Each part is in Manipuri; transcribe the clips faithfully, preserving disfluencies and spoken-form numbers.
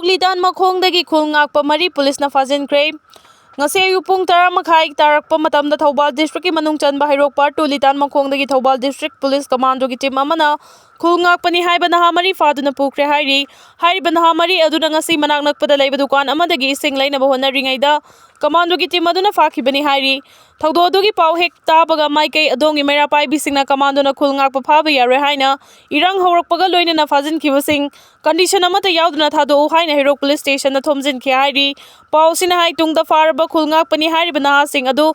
ꯂꯤꯇꯥꯟ ꯃꯈꯣꯡꯗꯒꯤ ꯈꯨꯜ ꯉꯥꯛꯄ ꯃꯔꯤ ꯄꯨꯂꯤꯁꯅ ꯐꯥꯖꯤꯟꯈ꯭ꯔꯦ꯫ ꯉꯁꯤ ꯑꯌꯨꯛ ꯄꯨꯡ ꯇꯔꯥ ꯃꯈꯥꯏ ꯇꯥꯔꯛꯄ ꯃꯇꯝꯗ ꯊꯧꯕꯥꯜ ꯗꯤꯁꯇ꯭ꯔꯤꯛꯀꯤ ꯃꯅꯨꯡ ꯆꯟꯕ ꯍꯩꯔꯣꯛ ꯄꯥꯔꯠ ꯇꯨ ꯂꯤꯇꯥꯟ ꯃꯈꯣꯡꯗꯒꯤ ꯊꯧꯕꯥꯜ ꯗꯤꯁꯇ꯭ꯔꯤꯛ ꯄꯨꯂꯤꯁ ꯀꯃꯥꯟꯗꯣꯒꯤ ꯇꯤꯝ ꯑꯃꯅ ꯈꯨꯜ ꯉꯥꯛꯄꯅꯤ ꯍꯥꯏꯕ ꯅꯍꯥ ꯃꯔꯤ ꯐꯥꯗꯨꯅ ꯄꯨꯈ꯭ꯔꯦ ꯍꯥꯏꯔꯤ꯫ ꯍꯥꯏꯔꯤꯕ ꯅꯍꯥ ꯃꯔꯤ ꯑꯗꯨꯅ ꯉꯁꯤ ꯃꯅꯥꯛ ꯅꯛꯄꯗ ꯂꯩꯕ ꯗꯨꯀꯥꯟ ꯑꯃꯗꯒꯤ ꯏꯁꯤꯡ ꯂꯩꯅꯕ ꯍꯣꯠꯅꯔꯤꯉꯩꯗ ꯀꯃꯥꯟꯗꯣꯒꯤ ꯇꯤꯝ ꯑꯗꯨꯅ ꯐꯥꯈꯤꯕꯅꯤ ꯍꯥꯏꯔꯤ꯫ ꯊꯧꯗꯣꯛ ꯑꯗꯨꯒꯤ ꯄꯥꯎ ꯍꯦꯛ ꯇꯥꯕꯒ ꯃꯥꯏꯀꯩ ꯑꯗꯣꯝꯒꯤ ꯃꯩꯔꯥ ꯄꯥꯏꯕꯤꯁꯤꯡꯅ ꯀꯃꯥꯟꯗꯣꯅ ꯈꯨꯜ ꯉꯥꯛꯄ ꯐꯥꯕ ꯌꯥꯔꯣꯏ ꯍꯥꯏꯅ ꯏꯔꯥꯡ ꯍꯧꯔꯛꯄꯒ ꯂꯣꯏꯅꯅ ꯐꯥꯖꯤꯟꯈꯤꯕꯁꯤꯡ ꯀꯟꯗꯤꯁꯟ ꯑꯃꯠꯇ ꯌꯥꯎꯗꯅ ꯊꯥꯗꯣꯛꯎ ꯍꯥꯏꯅ ꯍꯩꯔꯣꯛ ꯄꯨꯂꯤꯁ ꯁ꯭ꯇꯦꯁꯟꯗ ꯊꯣꯝꯖꯤꯟꯈꯤ ꯍꯥꯏꯔꯤ꯫ ꯄꯥꯎꯁꯤꯅ ꯍꯥꯏ ꯇꯨꯡꯗ ꯐꯥꯔꯕ ꯈꯨꯜ ꯉꯥꯛꯄꯅꯤ ꯍꯥꯏꯔꯤꯕ ꯅꯍꯥꯁꯤꯡ ꯑꯗꯨ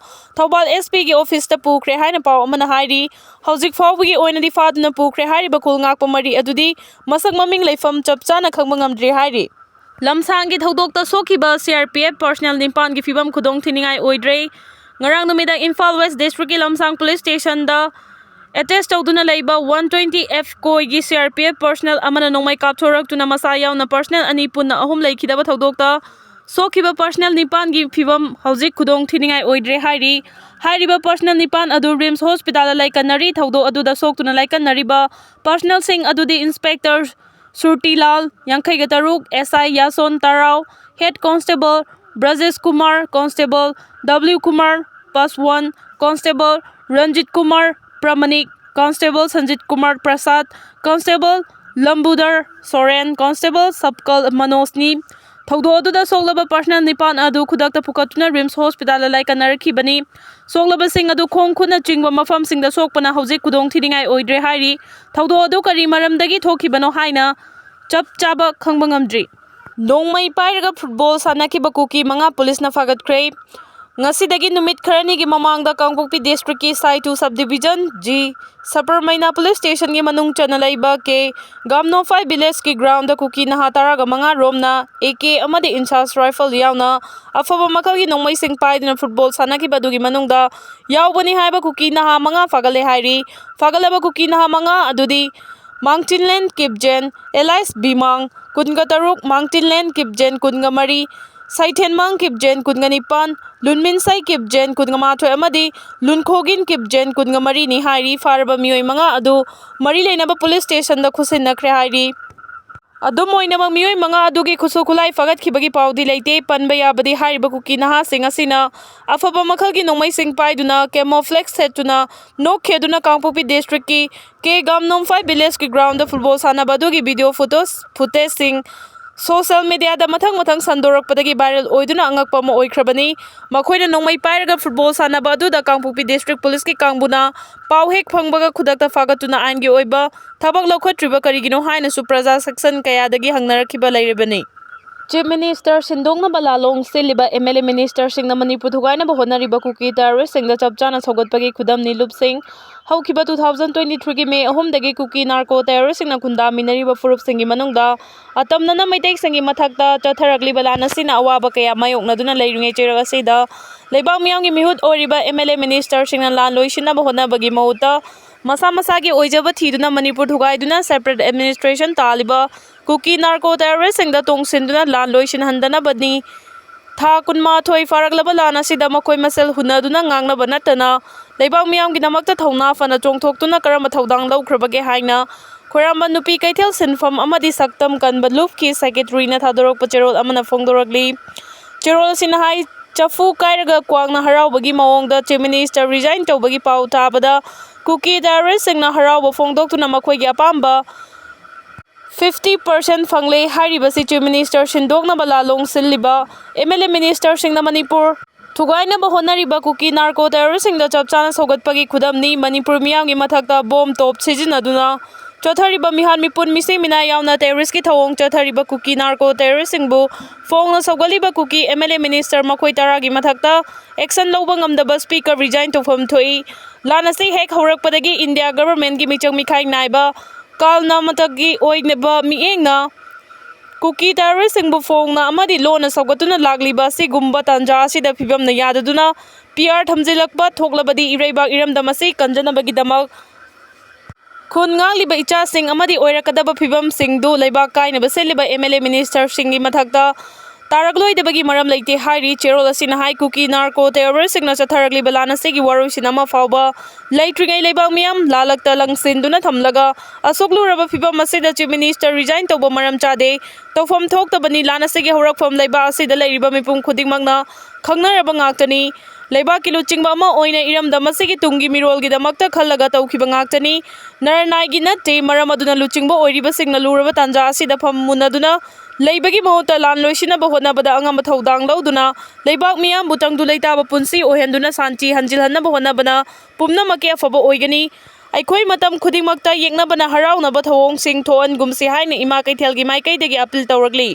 ꯊꯧꯕꯥꯜ ꯑꯦꯁ ꯄꯤꯒꯤ ꯑꯣꯐꯤꯁꯇ ꯄꯨꯈ꯭ꯔꯦ ꯍꯥꯏꯅ ꯄꯥꯎ ꯑꯃꯅ ꯍꯥꯏꯔꯤ꯫ ꯍꯧꯖꯤꯛ ꯐꯥꯎꯕꯒꯤ ꯑꯣꯏꯅꯗꯤ ꯐꯥꯗꯨꯅ ꯄꯨꯈ꯭ꯔꯦ ꯍꯥꯏꯔꯤꯕ ꯈꯨꯜ ꯉꯥꯛꯄ ꯃꯔꯤ ꯑꯗꯨꯗꯤ ꯃꯁꯛ ꯃꯃꯤꯡ ꯂꯩꯐꯝ ꯆꯞ ꯆꯥꯅ ꯈꯪꯕ ꯉꯝꯗ꯭ꯔꯤ ꯍꯥꯏꯔꯤ꯫ ꯂꯝꯁꯥꯡꯒꯤ ꯊꯧꯗꯣꯛꯇ ꯁꯣꯛꯈꯤꯕ C R P F personnel ꯅꯤꯄꯥꯟꯒꯤ ꯐꯤꯕꯝ ꯈꯨꯗꯣꯡ ꯊꯤꯅꯤꯡꯉꯥꯏ ꯑꯣꯏꯗ꯭ꯔꯦ꯫ ꯉꯔꯥꯡ ꯅꯨꯃꯤꯗꯥꯡ ꯏꯝꯐꯥꯜ ꯋꯦꯁ ꯗꯤꯁꯇ꯭ꯔꯤꯛꯀꯤ ꯂꯝꯁꯥꯡ ꯄꯨꯂꯤꯁ ꯁ꯭ꯇꯦꯁꯟꯗ ꯑꯦꯇꯦꯁ ꯇꯧꯗꯨꯅ ꯂꯩꯕ ꯋꯥꯟ ꯇ꯭ꯋꯦꯟꯇꯤ ꯑꯦꯐ ꯀꯣꯏꯒꯤ ꯁꯤ ꯑꯥꯔ ꯄꯤ ꯑꯦꯐ ꯄꯔꯁꯅꯦꯜ ꯑꯃꯅ ꯅꯣꯡꯃꯩ ꯀꯥꯞꯊꯣꯔꯛꯇꯨꯅ ꯃꯁꯥ ꯌꯥꯎꯅ ꯄꯔꯁꯅꯦꯜ ꯑꯅꯤ ꯄꯨꯟꯅ ꯑꯍꯨꯝ ꯂꯩꯈꯤꯗꯕ ꯊꯧꯗꯣꯛꯇ ꯁꯣꯛꯈꯤꯕ ꯄꯔꯁꯅꯦꯜ ꯅꯤꯄꯥꯟꯒꯤ ꯐꯤꯕꯝ ꯍꯧꯖꯤꯛ ꯈꯨꯗꯣꯡ ꯊꯤꯅꯤꯡꯉꯥꯏ ꯑꯣꯏꯗ꯭ꯔꯦ ꯍꯥꯏꯔꯤ꯫ ꯍꯥꯏꯔꯤꯕ ꯄꯔꯁꯅꯦꯜ ꯅꯤꯄꯥꯟ ꯑꯗꯨ ꯔꯤꯝꯁ ꯍꯣꯁꯄꯤꯇꯥꯜꯗ ꯂꯩꯀꯟꯅꯔꯤ꯫ ꯊꯧꯗꯣꯛ ꯑꯗꯨꯗ ꯁꯣꯛꯇꯨꯅ ꯂꯩꯀꯟꯅꯔꯤꯕ ꯄꯔꯁꯅꯦꯜꯁꯤꯡ ꯑꯗꯨꯗꯤ ꯏꯟꯁꯄꯦꯛꯇꯔ ꯁꯨꯔꯇꯤꯂꯥꯜ, ꯌꯥꯡꯈꯩꯒ ꯇꯔꯨꯛ, S I Yashon Tarao, head constable Brajesh Kumar, constable W Kumar Paswan, constable Ranjit Kumar Pramanik, constable Sanjit Kumar Prasad, constable Lambudar Soren, constable Sabkal ꯃꯅꯣꯖꯅꯤ꯫ ꯊꯧꯗꯣꯛ ꯑꯗꯨꯗ ꯁꯣꯛꯂꯕ ꯄꯔꯁꯅꯦꯜ ꯅꯤꯄꯥꯟ ꯑꯗꯨ ꯈꯨꯗꯛꯇ ꯄꯨꯈꯠꯇꯨꯅ ꯔꯤꯝꯁ ꯍꯣꯁꯄꯤꯇꯥꯜꯗ ꯂꯥꯏꯀꯠꯅꯔꯛꯈꯤꯕꯅꯤ꯫ ꯁꯣꯛꯂꯕꯁꯤꯡ ꯑꯗꯨ ꯈꯣꯡ ꯈꯨꯠꯅꯆꯤꯡꯕ ꯃꯐꯝꯁꯤꯡꯗ ꯁꯣꯛꯄꯅ ꯍꯧꯖꯤꯛ ꯈꯨꯗꯣꯡ ꯊꯤꯅꯤꯡꯉꯥꯏ ꯑꯣꯏꯗ꯭ꯔꯦ ꯍꯥꯏꯔꯤ꯫ ꯊꯧꯗꯣꯛ ꯑꯗꯨ ꯀꯔꯤ ꯃꯔꯝꯗꯒꯤ ꯊꯣꯛꯈꯤꯕꯅꯣ ꯍꯥꯏꯅ ꯆꯞ ꯆꯥꯕ ꯈꯪꯕ ꯉꯝꯗ꯭ꯔꯤ꯫ ꯅꯣꯡꯃꯩ ꯄꯥꯏꯔꯒ ꯐꯨꯠꯕꯣꯜ ꯁꯥꯟꯅꯈꯤꯕ ꯀꯨꯀꯤ ꯃꯉꯥ ꯄꯨꯂꯤꯁꯅ ꯐꯥꯒꯠꯈ꯭ꯔꯦ꯫ ꯉꯁꯤꯗꯒꯤ ꯅꯨꯃꯤꯠ ꯈꯔꯅꯤꯒꯤ ꯃꯃꯥꯡꯗ ꯀꯥꯡꯄꯣꯛꯄꯤ ꯗꯤꯁꯇ꯭ꯔꯤꯛꯀꯤ ꯁꯥꯏꯇꯨ ꯁꯕ ꯗꯤꯕꯤꯖꯟ ꯖꯤ ꯁꯄꯔꯃꯩꯅꯥ ꯄꯨꯂꯤꯁ ꯁ꯭ꯇꯦꯁꯟꯒꯤ ꯃꯅꯨꯡ ꯆꯟꯅ ꯂꯩꯕ ꯀꯦ ꯒꯥꯝꯅꯣꯐꯥꯏ ꯚꯤꯂꯦꯖꯀꯤ ꯒ꯭ꯔꯥꯎꯟꯗ ꯀꯨꯀꯤ ꯅꯍꯥ ꯇꯔꯥꯒ ꯃꯉꯥ ꯔꯣꯝꯅ ꯑꯦ ꯀꯦ ꯑꯃꯗꯤ ꯏꯟꯁꯥꯁ ꯔꯥꯏꯐꯜ ꯌꯥꯎꯅ ꯑꯐꯕ ꯃꯈꯜꯒꯤ ꯅꯣꯡꯃꯩꯁꯤꯡ ꯄꯥꯏꯗꯨꯅ ꯐꯨꯠꯕꯣꯜ ꯁꯥꯟꯅꯈꯤꯕ ꯑꯗꯨꯒꯤ ꯃꯅꯨꯡꯗ ꯌꯥꯎꯕꯅꯤ ꯍꯥꯏꯕ ꯀꯨꯀꯤ ꯅꯍꯥ ꯃꯉꯥ ꯐꯥꯒꯠꯂꯦ ꯍꯥꯏꯔꯤ꯫ ꯐꯥꯒꯠꯂꯕ ꯀꯨꯀꯤ ꯅꯍꯥ ꯃꯉꯥ ꯑꯗꯨꯗꯤ ꯃꯥꯡꯆꯤꯟꯂꯦꯟ ꯀꯤꯞꯖꯦꯟ, ꯑꯦꯂꯥꯏꯁ ꯕꯤꯃꯥꯡ, ꯀꯨꯟꯒ ꯇꯔꯨꯛ, ꯃꯥꯡꯆꯤꯟꯂꯦꯟ ꯀꯤꯞꯖꯦꯟ, ꯀꯨꯟꯒ ꯃꯔꯤ, ꯁꯩꯊꯦꯟꯃꯥꯡ ꯀꯤꯞꯖꯦꯟ, ꯀꯨꯟꯒ ꯅꯤꯄꯥꯟ, ꯂꯨꯟꯃꯤꯟꯁꯩ ꯀꯤꯞꯖꯦꯟ, ꯀꯨꯟꯒ ꯃꯥꯊꯣꯏ ꯑꯃꯗꯤ ꯂꯨꯟꯈꯣꯒꯤꯟ ꯀꯤꯞꯖꯦꯟ, ꯀꯨꯟꯒ ꯃꯔꯤꯅꯤ ꯍꯥꯏꯔꯤ꯫ ꯐꯥꯔꯕ ꯃꯤꯑꯣꯏ ꯃꯉꯥ ꯑꯗꯨ ꯃꯔꯤ ꯂꯩꯅꯕ ꯄꯨꯂꯤꯁ ꯁ꯭ꯇꯦꯁꯟꯗ ꯈꯨꯠꯁꯤꯟꯅꯈ꯭ꯔꯦ ꯍꯥꯏꯔꯤ꯫ ꯑꯗꯨꯝ ꯑꯣꯏꯅꯃꯛ, ꯃꯤꯑꯣꯏ ꯃꯉꯥ ꯑꯗꯨꯒꯤ ꯈꯨꯠꯁꯨ ꯈꯨꯠꯂꯥꯏ ꯐꯒꯠꯈꯤꯕꯒꯤ ꯄꯥꯎꯗꯤ ꯂꯩꯇꯦ꯫ ꯄꯟꯕ ꯌꯥꯕꯗꯤ, ꯍꯥꯏꯔꯤꯕ ꯀꯨꯀꯤ ꯅꯍꯥꯁꯤꯡ ꯑꯁꯤꯅ ꯑꯐꯕ ꯃꯈꯜꯒꯤ ꯅꯣꯡꯃꯩꯁꯤꯡ ꯄꯥꯏꯗꯨꯅ, camouflage ꯁꯦꯠꯇꯨꯅ, ꯅꯣꯛꯈꯦꯗꯨꯅ ꯀꯥꯡꯄꯣꯛꯄꯤ district ꯀꯤ ꯀꯦ ꯒꯥꯝꯅꯣꯝꯐꯥꯏ village ꯀꯤ ground ꯗ football ꯁꯥꯟꯅꯕ ꯑꯗꯨꯒꯤ video photos, footage ꯁꯤꯡ social media ꯗ ꯃꯊꯪ ꯃꯊꯪ ꯁꯟꯗꯣꯔꯛꯄꯗꯒꯤ viral ꯑꯣꯏꯗꯨꯅ ꯑꯉꯛꯄ ꯑꯃ ꯑꯣꯏꯈ꯭ꯔꯕꯅꯤ꯫ ꯃꯈꯣꯏꯅ ꯅꯣꯡꯃꯩ ꯄꯥꯏꯔꯒ football ꯁꯥꯟꯅꯕ ꯑꯗꯨꯗ ꯀꯥꯡꯄꯣꯛꯄꯤ district police ꯀꯤ ꯀꯥꯡꯕꯨꯅ ꯄꯥꯎ ꯍꯦꯛ ꯐꯪꯕꯒ ꯈꯨꯗꯛꯇ ꯐꯥꯒꯠꯇꯨꯅ ꯑꯥꯏꯟꯒꯤ ꯑꯣꯏꯕ ꯊꯕꯛ ꯂꯧꯈꯠꯇ꯭ꯔꯤꯕ ꯀꯔꯤꯒꯤꯅꯣ ꯍꯥꯏꯅꯁꯨ ꯄ꯭ꯔꯖꯥ section ꯀꯌꯥꯗꯒꯤ ꯍꯪꯅꯔꯛꯈꯤꯕ ꯂꯩꯔꯤꯕꯅꯤ꯫ Chief Minister ꯁꯤꯟꯗꯣꯛꯅꯕ ꯂꯥꯂꯣꯡ ꯁꯤꯜꯂꯤꯕ M L A minister ꯁꯤꯡꯅ ꯃꯅꯤꯄꯨꯔ ꯊꯨꯒꯥꯏꯅꯕ ꯍꯣꯠꯅꯔꯤꯕ ꯀꯨꯀꯤ terrorist ꯁꯤꯡꯗ ꯆꯞ ꯆꯥꯅ ꯁꯧꯒꯠꯄꯒꯤ ꯈꯨꯗꯝꯅꯤ ꯂꯨꯞꯁꯤꯡ꯫ ꯍꯧꯈꯤꯕ two thousand twenty three ꯒꯤ May ꯑꯍꯨꯝꯗꯒꯤ ꯀꯨꯀꯤ narco terrorist ꯁꯤꯡꯅ ꯈꯨꯟꯗꯥꯃꯤꯟꯅꯔꯤꯕ ꯐꯨꯔꯨꯞꯁꯤꯡꯒꯤ ꯃꯅꯨꯡꯗ ꯑꯇꯝꯅꯅ ꯃꯩꯇꯩꯁꯤꯡꯒꯤ ꯃꯊꯛꯇ ꯆꯠꯊꯔꯛꯂꯤꯕ ꯂꯥꯟ ꯑꯁꯤꯅ ꯑꯋꯥꯕ ꯀꯌꯥ ꯃꯥꯌꯣꯛꯅꯗꯨꯅ ꯂꯩꯔꯤꯉꯩ ꯆꯩꯔꯛ ꯑꯁꯤꯗ ꯂꯩꯕꯥꯛ ꯃꯤꯌꯥꯝꯒꯤ ꯃꯤꯍꯨꯠ ꯑꯣꯏꯔꯤꯕ M L A minister ꯁꯤꯡꯅ ꯂꯥꯟ ꯂꯣꯏꯁꯤꯟꯅꯕ ꯍꯣꯠꯅꯕꯒꯤ ꯃꯍꯨꯠꯇ ꯃꯁꯥ ꯃꯁꯥꯒꯤ ꯑꯣꯏꯖꯕ ꯊꯤꯗꯨꯅ ꯃꯅꯤꯄꯨꯔ ꯊꯨꯒꯥꯏꯗꯨꯅ separate administration ꯇꯥꯜꯂꯤꯕ ꯀꯨꯀꯤ narco terrorist ꯁꯤꯡꯗ ꯇꯣꯡꯁꯤꯟꯗꯨꯅ ꯂꯥꯟ ꯂꯣꯏꯁꯤꯟꯍꯟꯗꯅꯕꯅꯤ꯫ ꯊꯥ ꯀꯨꯟꯃꯥꯊꯣꯏ ꯐꯥꯔꯛꯂꯕ ꯂꯥꯟ ꯑꯁꯤꯗ ꯃꯈꯣꯏ ꯃꯁꯦꯜ ꯍꯨꯟꯅꯗꯨꯅ ꯉꯥꯡꯅꯕ ꯅꯠꯇꯅ ꯂꯩꯕꯥꯛ ꯃꯤꯌꯥꯝꯒꯤꯗꯃꯛꯇ ꯊꯧꯅꯥ ꯐꯅ ꯆꯣꯡꯊꯣꯛꯇꯨꯅ ꯀꯔꯝꯕ ꯊꯧꯗꯥꯡ ꯂꯧꯈ꯭ꯔꯕꯒꯦ ꯍꯥꯏꯅ ꯈꯣꯏꯔꯥꯝꯕ ꯅꯨꯄꯤ ꯀꯩꯊꯦꯜ ꯁꯤꯟꯐꯝ ꯑꯃꯗꯤ ꯁꯛꯇꯝ ꯀꯟꯕ ꯂꯨꯞꯀꯤ secretary ꯅ ꯊꯥꯗꯣꯔꯛꯄ ꯆꯦꯔꯣꯜ ꯑꯃꯅ ꯐꯣꯡꯗꯣꯔꯛꯂꯤ꯫ ꯆꯦꯔꯣꯜ ꯑꯁꯤꯅ ꯍꯥꯏ, ꯆꯐꯨ ꯀꯥꯏꯔꯒ ꯀ꯭ꯋꯥꯛꯅ ꯍꯔꯥꯎꯕꯒꯤ ꯃꯑꯣꯡꯗ Chief Minister resign ꯇꯧꯕꯒꯤ ꯄꯥꯎ ꯇꯥꯕꯗ ꯀꯨꯀꯤ terrorist ꯁꯤꯡꯅ ꯍꯔꯥꯎꯕ ꯐꯣꯡꯗꯣꯛꯇꯨꯅ ꯃꯈꯣꯏꯒꯤ ꯑꯄꯥꯝꯕ fifty percent ꯐꯪꯂꯦ꯫ ꯍꯥꯏꯔꯤꯕꯁꯤ Chief Minister ꯁꯤꯟꯗꯣꯛꯅꯕ ꯂꯥꯂꯣꯡ ꯁꯤꯜꯂꯤꯕ M L A minister ꯁꯤꯡꯅ ꯃꯅꯤꯄꯨꯔ ꯊꯨꯒꯥꯏꯅꯕ ꯍꯣꯠꯅꯔꯤꯕ ꯀꯨꯀꯤ narco terrorist ꯁꯤꯡꯗ ꯆꯞ ꯆꯥꯅ ꯁꯧꯒꯠꯄꯒꯤ ꯈꯨꯗꯝꯅꯤ꯫ ꯃꯅꯤꯄꯨꯔ ꯃꯤꯌꯥꯝꯒꯤ ꯃꯊꯛꯇ bomb ꯇꯣꯞ ꯁꯤꯖꯤꯟꯅꯗꯨꯅ ꯆꯠꯊꯔꯤꯕ ꯃꯤꯍꯥꯠ ꯃꯤꯄꯨꯟ ꯃꯤꯁꯤ ꯃꯤꯅꯥꯏ ꯌꯥꯎꯅ terrorist ꯀꯤ ꯊꯧꯑꯣꯡ ꯆꯠꯊꯔꯤꯕ ꯀꯨꯀꯤ narco terrorist ꯁꯤꯡꯕꯨ ꯐꯣꯡꯅ ꯁꯧꯒꯠꯂꯤꯕ Kuki M L A minister ꯃꯈꯣꯏ ꯇꯔꯥꯒꯤ ꯃꯊꯛꯇ action ꯂꯧꯕ ꯉꯝꯗꯕ speaker resign ꯇꯧꯐꯝ ꯊꯣꯛꯏ꯫ ꯂꯥꯟ ꯑꯁꯤ ꯍꯦꯛ ꯍꯧꯔꯛꯄꯗꯒꯤ India government ꯀꯤ ꯃꯤꯆꯪ ꯃꯤꯈꯥꯏ ꯅꯥꯏꯕ ꯀꯥꯜ ꯅꯥꯃꯇꯒꯤ ꯑꯣꯏꯅꯕ ꯃꯤꯠꯌꯦꯡꯅ ꯀꯨꯀꯤ terrorist ꯁꯤꯡꯕꯨ ꯐꯣꯡꯅ ꯑꯃꯗꯤ ꯂꯣꯟꯅ ꯁꯧꯒꯠꯇꯨꯅ ꯂꯥꯛꯂꯤꯕ ꯑꯁꯤꯒꯨꯝꯕ ꯇꯥꯟꯖꯥ ꯑꯁꯤꯗ ꯐꯤꯕꯝꯅ ꯌꯥꯗꯗꯨꯅ P R ꯊꯝꯖꯤꯜꯂꯛꯄ ꯊꯣꯛꯂꯕꯗꯤ ꯏꯔꯩꯕꯥꯛ ꯏꯔꯝꯗꯝ ꯑꯁꯤ ꯀꯟꯖꯅꯕꯒꯤꯗꯃꯛ ꯈꯨꯟ ꯉꯥꯛꯂꯤꯕ ꯏꯆꯥꯁꯤꯡ ꯑꯃꯗꯤ ꯑꯣꯏꯔꯛꯀꯗꯕ ꯐꯤꯕꯝꯁꯤꯡꯗꯨ ꯂꯩꯕꯥꯛ ꯀꯥꯏꯅꯕ ꯁꯤꯜꯂꯤꯕ M L A minister ꯁꯤꯡꯒꯤ ꯃꯊꯛꯇ ꯇꯥꯔꯛꯂꯣꯏꯗꯕꯒꯤ ꯃꯔꯝ ꯂꯩꯇꯦ ꯍꯥꯏꯔꯤ꯫ ꯆꯦꯔꯣꯜ ꯑꯁꯤꯅ ꯍꯥꯏ, ꯀꯨꯀꯤ ꯅꯥꯔꯀꯣ ꯇꯦꯔꯣꯔꯤꯁꯁꯤꯡꯅ ꯆꯠꯊꯔꯛꯂꯤꯕ ꯂꯥꯟ ꯑꯁꯤꯒꯤ ꯋꯥꯔꯣꯏꯁꯤꯟ ꯑꯃ ꯐꯥꯎꯕ ꯂꯩꯇ꯭ꯔꯤꯉꯩ ꯂꯩꯕꯥꯛ ꯃꯤꯌꯥꯝ ꯂꯥꯂꯛꯇ ꯂꯪꯁꯤꯟꯗꯨꯅ ꯊꯝꯂꯒ ꯑꯁꯨꯛ ꯂꯨꯔꯕ ꯐꯤꯕꯝ ꯑꯁꯤꯗ Chief Minister resign ꯇꯧꯕ ꯃꯔꯝ ꯆꯥꯗꯦ꯫ ꯇꯧꯐꯝ ꯊꯣꯛꯇꯕꯅꯤ꯫ ꯂꯥꯟ ꯑꯁꯤꯒꯤ ꯍꯧꯔꯛꯐꯝ ꯂꯩꯕꯥꯛ ꯑꯁꯤꯗ ꯂꯩꯔꯤꯕ ꯃꯤꯄꯨꯝ ꯈꯨꯗꯤꯡꯃꯛꯅ ꯈꯪꯅꯔꯕ ꯉꯥꯛꯇꯅꯤ꯫ ꯂꯩꯕꯥꯛꯀꯤ ꯂꯨꯆꯤꯡꯕ ꯑꯃ ꯑꯣꯏꯅ ꯏꯔꯝꯗꯝ ꯑꯁꯤꯒꯤ ꯇꯨꯡꯒꯤ ꯃꯤꯔꯣꯜꯒꯤꯗꯃꯛꯇ ꯈꯜꯂꯒ ꯇꯧꯈꯤꯕ ꯉꯥꯛꯇꯅꯤ꯫ ꯅꯔꯅꯥꯏꯒꯤ ꯅꯠꯇꯦ꯫ ꯃꯔꯝ ꯑꯗꯨꯅ ꯂꯨꯆꯤꯡꯕ ꯑꯣꯏꯔꯤꯕꯁꯤꯡꯅ ꯂꯨꯔꯕ ꯇꯥꯟꯖꯥ ꯑꯁꯤꯗ ꯐꯝꯃꯨꯟꯅꯗꯨꯅ ꯂꯩꯕꯒꯤ ꯃꯍꯨꯠꯇ ꯂꯥꯟ ꯂꯣꯏꯁꯤꯟꯅꯕ ꯍꯣꯠꯅꯕꯗ ꯑꯉꯝꯕ ꯊꯧꯗꯥꯡ ꯂꯧꯗꯨꯅ ꯂꯩꯕꯥꯛ ꯃꯤꯌꯥꯝꯕꯨ ꯇꯪꯗꯨ ꯂꯩꯇꯥꯕ ꯄꯨꯟꯁꯤ ꯑꯣꯏꯍꯟꯗꯨꯅ ꯁꯥꯟꯇꯤ ꯍꯟꯖꯤꯜꯍꯟꯅꯕ ꯍꯣꯠꯅꯕꯅ ꯄꯨꯝꯅꯃꯛꯀꯤ ꯑꯐꯕ ꯑꯣꯏꯒꯅꯤ꯫ ꯑꯩꯈꯣꯏ ꯃꯇꯝ ꯈꯨꯗꯤꯡꯃꯛꯇ ꯌꯦꯛꯅꯕꯅ ꯍꯔꯥꯎꯅꯕ ꯊꯧꯑꯣꯡꯁꯤꯡ ꯊꯣꯛꯍꯟꯒꯨꯝꯁꯤ ꯍꯥꯏꯅ ꯏꯃꯥ ꯀꯩꯊꯦꯜꯒꯤ ꯃꯥꯏꯀꯩꯗꯒꯤ ꯑꯄꯤꯜ ꯇꯧꯔꯛꯂꯤ꯫